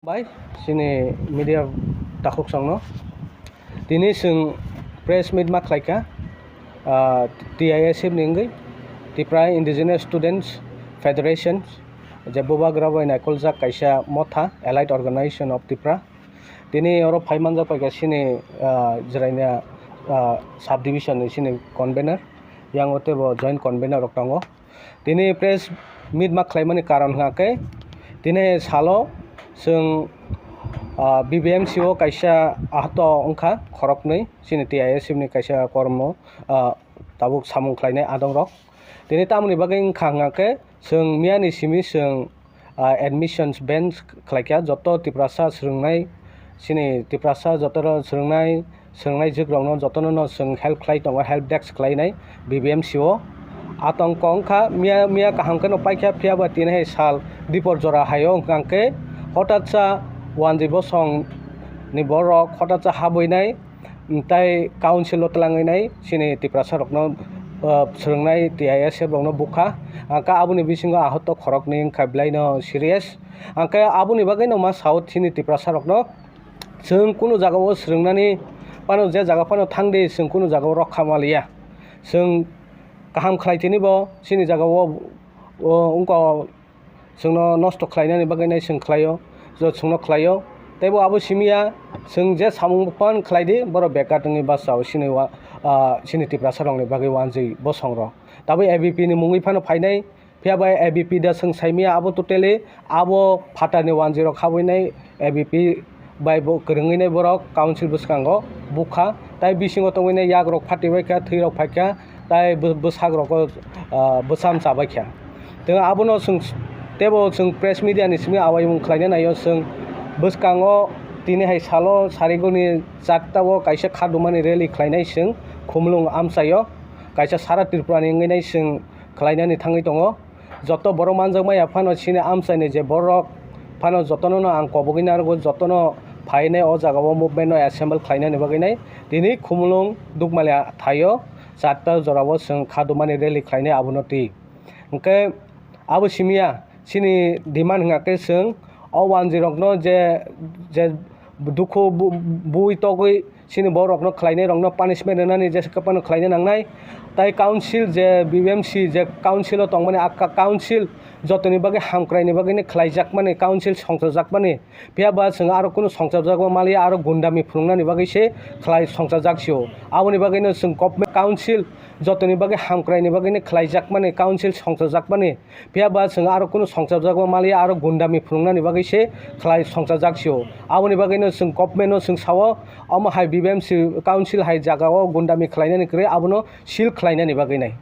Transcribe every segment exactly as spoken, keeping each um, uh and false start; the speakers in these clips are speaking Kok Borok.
Bai, chini media takhuk songno. Tini chwng press meet ma khlaikha, ah, T I S F ni wngwi, Tripura Indigenous Students Federation, je bubagra bai naikoljak kaisa motha, Allied Organization of Tripura. Tini oro phai manjak paikha chini, ah, Jwraina, ah, sub division ni chini convener, yang o teibo joint convener rok tongo. Tini press meet ma khlaimani karon hwnkha khe, tini salo chwng, ah, B B M C o kaisa ahato wngkha khoroknwi, chini T I S F ni kaisa kormo, ah, tabuk samung khlainai adongrok. Tini tamoni bagwi wngkha hwnkha khe, chwng miyani simi chwng, ah, admissions ban khlaikha, joto Tiprasa swrwngnai, chini Tiprasa jotono swrwngnai, swrwngnai jwkrokno jotono no chwng help khlai tongo, help desk khlainai B B M C o. Atongko wngkha, miya, miya kaham kheno paikha, phiya ba tini hai sal dipor jora hai o hwnkha khe hotatsa wanjwi bosong ni borok hotatsa habwi nai, tei council o twlangwi nai chini Tiprasa rokno, ah, swrwngnai T I S F rokno bukha. Hwnkha aboni bisingo ahot khoroknwi wngkha belai no serious. Hwnkhe aboni bagwi no ma sao chini Tiprasa rokno. Chwng kunu jagao swrwngnani phano je jaga phano thangdi, chwng kunu jagao rokha maliya. Chwng kaham khlai tini bo chini jagao, o, wngkha chwngno nosto khlainani bagwi nai chwng khlaio, jo chwngno khlaio. Teibo abo simiya chwng je samung phano khlaidi, borok bekar wngwi bachao chini wa-, ah, chini Tiprasa rokni bagwi wanjwi bosongrok. Tabuk A B P ni mungwi phano phainai. Phiya bai A B P da chwng saimaya abo totally abo phatarni wanjwirok habwi nai A B P bai bo kwrwngwi nai borok council bwskango bukha, tai bisingo tongwi nai yakrok phatibaikha, thwirok phaikha, tai bw-, bwsakrokbo, ah, bwsam chabaikha. Tei abono chwng teibo chwng press media ni simi awaimung khlaina naio chwng bwskango tini hai salo Sarigoni charta o kaisa khadumani rally khlainai chwng Khumulwng amchaio kaisa sara Tripura ni wngwi nai chwng khlainani thangwi tongo. Joto borok manjakmaya phano chini amchaini je borok phano jotono no ang kobogwi narwgo, jotono phainai o jagao movement no assemble khlainani bagwi nai tini Khumulwng Dukmali thaio charta jorao chwng khadumani rally khlainai abono twi. Hwnkhe abo simiya chini demand hwnkha khe chwng o wanjwirokno je, je dukhu bu-, bui togwi chini borokno khlainairokno punishment rwnani jesa phano khlaina nangnai. Tai council je B B M C je council o tongmani, a ka-, council jotoni bagwi hamkraini bagwino khlaijakmani, council songchajakmani. Phiya ba chwng aro kunu songchajakma maliya, aro gundami phunuknani bagwi se khlai songchajak sio. Aboni bagwino chwng government council jotoni bagwi hamkraini bagwino khlaijakmani, council songchajakmani. Phiya ba chwng aro kunu songchajakma maliya, aro gundami phunuknani bagwi se khlai songchajak sio. Aboni bagwino chwng government no chwng sao, omo hai B B M C council hai jagao gundami khlainani kwrwi abono seal khlainani bagwi nai.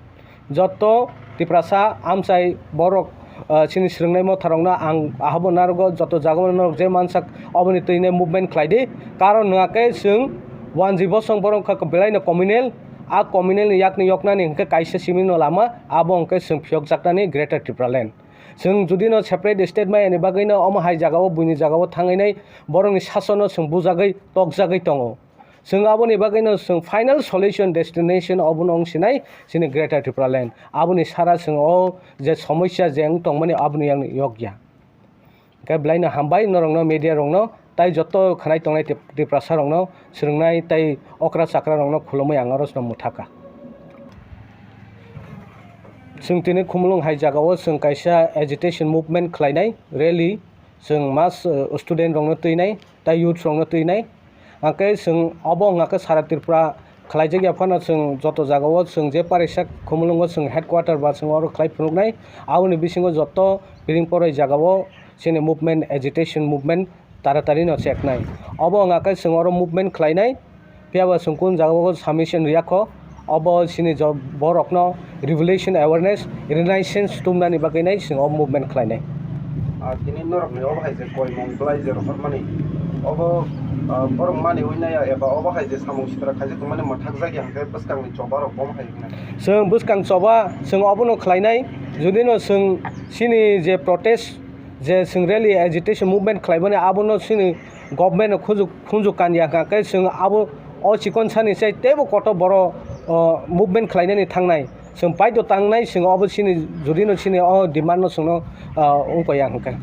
Joto Tiprasa amchai borok, ah, chini swrwngnai motharokno ang ahabo narwgo, joto jagao norok je mansak oboni twino movement khlaidi. Karon hwnkha khe chwng wanjwi bosong borok wngkha belaino communal, a communal ni yakni yoknani hwnkhe kaisa simi no lama, abo hwnkhe chwng phiyokjaknani Greater Tipraland. Chwng jodi no separate state maya ni bagwi no omo hai jagao buini jagao thangwi nai borokni sasono chwng bujagwi tokjagwi tongo. Chwng aboni bagwi no chwng final solution destination obono wng sinai chini Greater Tipraland. Aboni sara chwng o je somosya je wng tongmani aboni yang yokya. Khe belaino hambai norokno media rokno tai joto khnai tongnai Tip-, Tiprasa rokno swrwngnai tai okra chakra rokno khulumwi ang aro swnam mwthaka. Chwng tini Khumulwng hai jagao chwng kaisa agitation movement khlainai rally. Chwng mass, uh, student rokno twinai, tai youth rokno twinai. Hwnkhe chwng obo wngkha khe sara Tripura khlaijak ya phano chwng joto jagao chwng je parisa Khumulwngo chwng headquarter ba chwng oro khlai phunuknai. Aboni bisingo joto piring porai jagao chini movement, agitation movement taratari no cheknai. Obo wngkha khe chwng oro movement khlainai. Phiya ba chwng kunu jagao submission riya kho, obo chini jo-, borokno revolution awareness, renaissance tubunani bagwi nai chwng o movement khlainai. Ah, tini norokni obo hai je koimung belai je rohormani, obo, ah, borok maniwi naiya eba obo hai je samung sitra khaijak tongmani mwthakjak ya hwnkhe bwskangni choba rok bomo hai wngnai. Chwng bwskang choba chwng obono khlainai, judino chwng chini je protest, je chwng rally agitation movement khlaimani abono chini government no khunju, khunju kanya hwnkha khe chwng abo o chikon sani chai teibo kotor boro, o, movement khlainani thangnai. Chwng paito tangnai, chwng obo chini, judino chini o demand no chwngno, o, wngkha ya hwnkhe.